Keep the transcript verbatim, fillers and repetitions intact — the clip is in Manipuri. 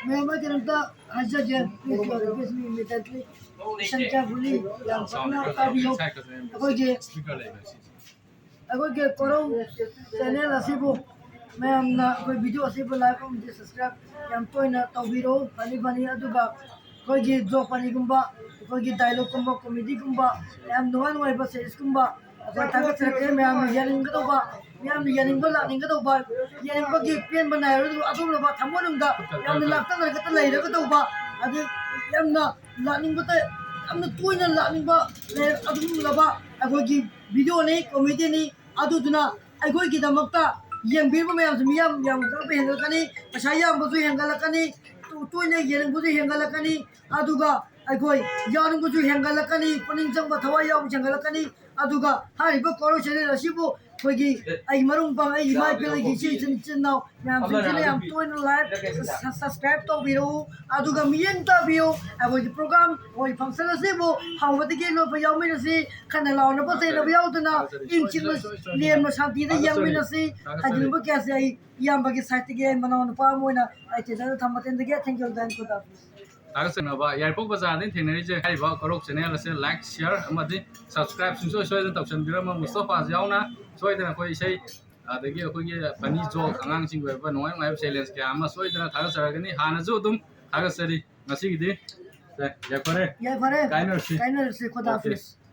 ꯃꯌꯥꯝ ꯑꯩ ꯀꯩꯅꯣꯝꯇ ꯍꯥꯏꯖꯒꯦ, please, please, please, please, please, listen carefully, ꯌꯥꯝ ꯀꯟꯅ ꯇꯥꯕꯤꯌꯨ꯫ ꯑꯩꯈꯣꯏꯒꯤ ꯑꯩꯈꯣꯏꯒꯤ ꯀꯣꯔꯧ ꯆꯦꯅꯦꯜ ꯑꯁꯤꯕꯨ ꯃꯌꯥꯝꯅ ꯑꯩꯈꯣꯏ ꯚꯤꯗꯤꯑꯣ ꯑꯁꯤꯕꯨ ꯂꯥꯏꯛ ꯑꯃꯗꯤ ꯁꯕꯁꯀ꯭ꯔꯥꯏꯕ ꯌꯥꯝ ꯇꯣꯏꯅ ꯇꯧꯕꯤꯔꯣ, ꯐꯅꯤ ꯐꯅꯤ꯫ ꯑꯗꯨꯒ ꯑꯩꯈꯣꯏꯒꯤ ꯖꯣꯛ ꯐꯅꯤꯒꯨꯝꯕ, ꯑꯩꯈꯣꯏꯒꯤ ꯗꯥꯏꯂꯣꯒꯀꯨꯝꯕ, ꯀꯣꯃꯦꯗꯤꯒꯨꯝꯕ, ꯌꯥꯝ ꯅꯨꯡꯉꯥꯏ ꯅꯨꯡꯉꯥꯏꯕ ꯁꯦꯔꯤꯁꯀꯨꯝꯕ ꯑꯩꯈꯣꯏ ꯊꯥꯒꯠꯆꯔꯛꯀꯦ꯫ ꯃꯌꯥꯝꯅ ꯌꯦꯡꯅꯤꯡꯒꯗꯧꯕ, ꯃꯌꯥꯝꯅ ꯌꯦꯡꯅꯤꯡꯕ ꯂꯥꯛꯅꯤꯡꯒꯗꯧꯕ, ꯌꯦꯡꯅꯤꯡꯕꯒꯤ ꯄꯦꯟꯕ ꯅꯥꯏꯔꯣꯏꯗꯕ ꯑꯗꯨꯒꯨꯝꯂꯕ ꯊꯃꯣꯏꯅꯨꯡꯗ ꯌꯥꯝꯅ ꯂꯥꯛꯇꯅ ꯈꯛꯇ ꯂꯩꯔꯒꯗꯧꯕ, ꯑꯗꯨ ꯌꯥꯝꯅ ꯂꯥꯛꯅꯤꯡꯕꯇ, ꯌꯥꯝꯅ ꯇꯣꯏꯅ ꯂꯥꯛꯅꯤꯡꯕ ꯂꯩ-, ꯑꯗꯨꯒꯨꯝꯂꯕ ꯑꯩꯈꯣꯏꯒꯤ ꯚꯤꯗꯤꯑꯣꯅꯤ, ꯀꯣꯃꯦꯗꯤꯅꯤ꯫ ꯑꯗꯨꯗꯨꯅ ꯑꯩꯈꯣꯏꯒꯤꯗꯃꯛꯇ ꯌꯦꯡꯕꯤꯔꯤꯕ ꯃꯌꯥꯝꯁꯦ ꯃꯤꯌꯥꯝ ꯌꯥꯝ ꯀꯔꯝꯕ ꯍꯦꯟꯒꯠꯂꯛꯀꯅꯤ, ꯄꯩꯁꯥ ꯌꯥꯝꯕꯁꯨ ꯍꯦꯟꯒꯠꯂꯛꯀꯅꯤ, ꯇꯣ-, ꯇꯣꯏꯅ ꯌꯦꯡꯅꯤꯡꯕꯁꯨ ꯍꯦꯟꯒꯠꯂꯛꯀꯅꯤ, ꯑꯗꯨꯒ ꯑꯩꯈꯣꯏ ꯌꯥꯎꯅꯤꯡꯕꯁꯨ ꯍꯦꯟꯒꯠꯂꯛꯀꯅꯤ, ꯄꯨꯛꯅꯤꯡ ꯆꯪꯕ ꯊꯋꯥꯏ ꯌꯥꯎꯕꯁꯨ ꯍꯦꯟꯒꯠꯂꯛꯀꯅꯤ꯫ ꯑꯗꯨꯒ ꯍꯥꯏꯔꯤꯕ ꯀꯣꯔꯧ ꯆꯦꯅꯦꯜ ꯑꯁꯤꯕꯨ ꯑꯩꯈꯣꯏꯒꯤ ꯑꯩꯒꯤ ꯃꯔꯨꯞ ꯃꯄꯥꯡ, ꯑꯩꯒꯤ ꯏꯃꯥ ꯏꯄꯦꯜ, ꯑꯩꯒꯤ ꯏꯆꯦ ꯏꯆꯤꯟ ꯏꯆꯤꯟ ꯏꯅꯥꯎ ꯃꯌꯥꯝꯁꯤꯡꯁꯤꯅ ꯌꯥꯝ ꯇꯣꯏꯅ ꯂꯥꯏꯛ, ꯁ-, ꯁꯕꯁꯀ꯭ꯔꯥꯏꯕ ꯇꯧꯕꯤꯔꯛꯎ, ꯑꯗꯨꯒ ꯃꯤꯠꯌꯦꯡ ꯇꯥꯕꯤꯌꯨ꯫ ꯑꯩꯈꯣꯏꯒꯤ ꯄ꯭ꯔꯣꯒ꯭ꯔꯥꯝ, ꯑꯩꯈꯣꯏ ꯐꯪꯁꯟ ꯑꯁꯤꯕꯨ ꯍꯧꯕꯗꯒꯤ ꯂꯣꯏꯕ ꯌꯥꯎꯃꯤꯟꯅꯁꯤ, ꯈꯠꯅ ꯂꯥꯎꯅꯕ ꯆꯩꯅꯕ ꯌꯥꯎꯗꯅ ꯏꯪ ꯆꯤꯛꯅ ꯂꯦꯝꯅ ꯁꯥꯟꯇꯤꯗ ꯌꯦꯡꯃꯤꯟꯅꯁꯤ꯫ ꯍꯥꯏꯖꯅꯤꯡꯕ ꯀꯌꯥꯁꯦ ꯑꯩ ꯏꯌꯥꯝꯕꯒꯤ ꯁꯥꯏꯠꯇꯒꯤ ꯑꯩ ꯃꯅꯥꯎ ꯅꯨꯄꯥ ꯑꯃ ꯑꯣꯏꯅ ꯑꯩ ꯇꯦꯟꯗꯔꯗ ꯊꯝꯕ ꯇꯦꯟꯖꯒꯦ꯫ Thank you, thank you, ꯈꯨꯗꯥ ꯍꯥꯐꯤꯖ꯫ ꯊꯥꯒꯠꯆꯅꯕ ꯌꯥꯏꯔꯤꯄꯣꯛ ꯕꯖꯥꯔꯗꯒꯤ ꯊꯦꯡꯅꯔꯤꯁꯦ꯫ ꯍꯥꯏꯔꯤꯕ ꯀꯣꯔꯧ ꯆꯦꯅꯦꯜ ꯑꯁꯦ ꯂꯥꯏꯛ, ꯁꯤꯌꯔ ꯑꯃꯗꯤ ꯁꯕꯁꯀ꯭ꯔꯥꯏꯕ ꯁꯨꯡꯁꯣꯏ ꯁꯣꯏꯗꯅ ꯇꯧꯁꯟꯕꯤꯔꯝꯃꯣ꯫ ꯃꯨꯁꯇꯣꯐꯥꯁꯨ ꯌꯥꯎꯅ ꯁꯣꯏꯗꯅ ꯑꯩꯈꯣꯏ ꯏꯁꯩ, ꯑꯗꯒꯤ ꯑꯩꯈꯣꯏꯒꯤ ꯐꯅꯤ ꯖꯣꯛ, ꯑꯉꯥꯡꯁꯤꯡꯒꯤ ꯑꯣꯏꯕ ꯅꯨꯡꯉꯥꯏ ꯅꯨꯡꯉꯥꯏꯕ ꯆꯦꯂꯦꯟꯖ ꯀꯌꯥ ꯑꯃ ꯁꯣꯏꯗꯅ ꯊꯥꯒꯠꯆꯔꯛꯀꯅꯤ꯫ ꯍꯥꯟꯅꯁꯨ ꯑꯗꯨꯝ ꯊꯥꯒꯠꯆꯔꯤ꯫ ꯉꯁꯤꯒꯤꯗꯤ ꯁꯦ, ꯌꯥꯏꯐꯔꯦ꯫ ꯌꯥꯏꯐꯔꯦ꯫ ꯀꯥꯏꯅꯔꯁꯤ꯫ ꯀꯥꯏꯅꯔꯁꯤ꯫ ꯈꯨꯗꯥ ꯑꯣꯀꯦ꯫ ꯍꯥꯐꯤꯖ꯫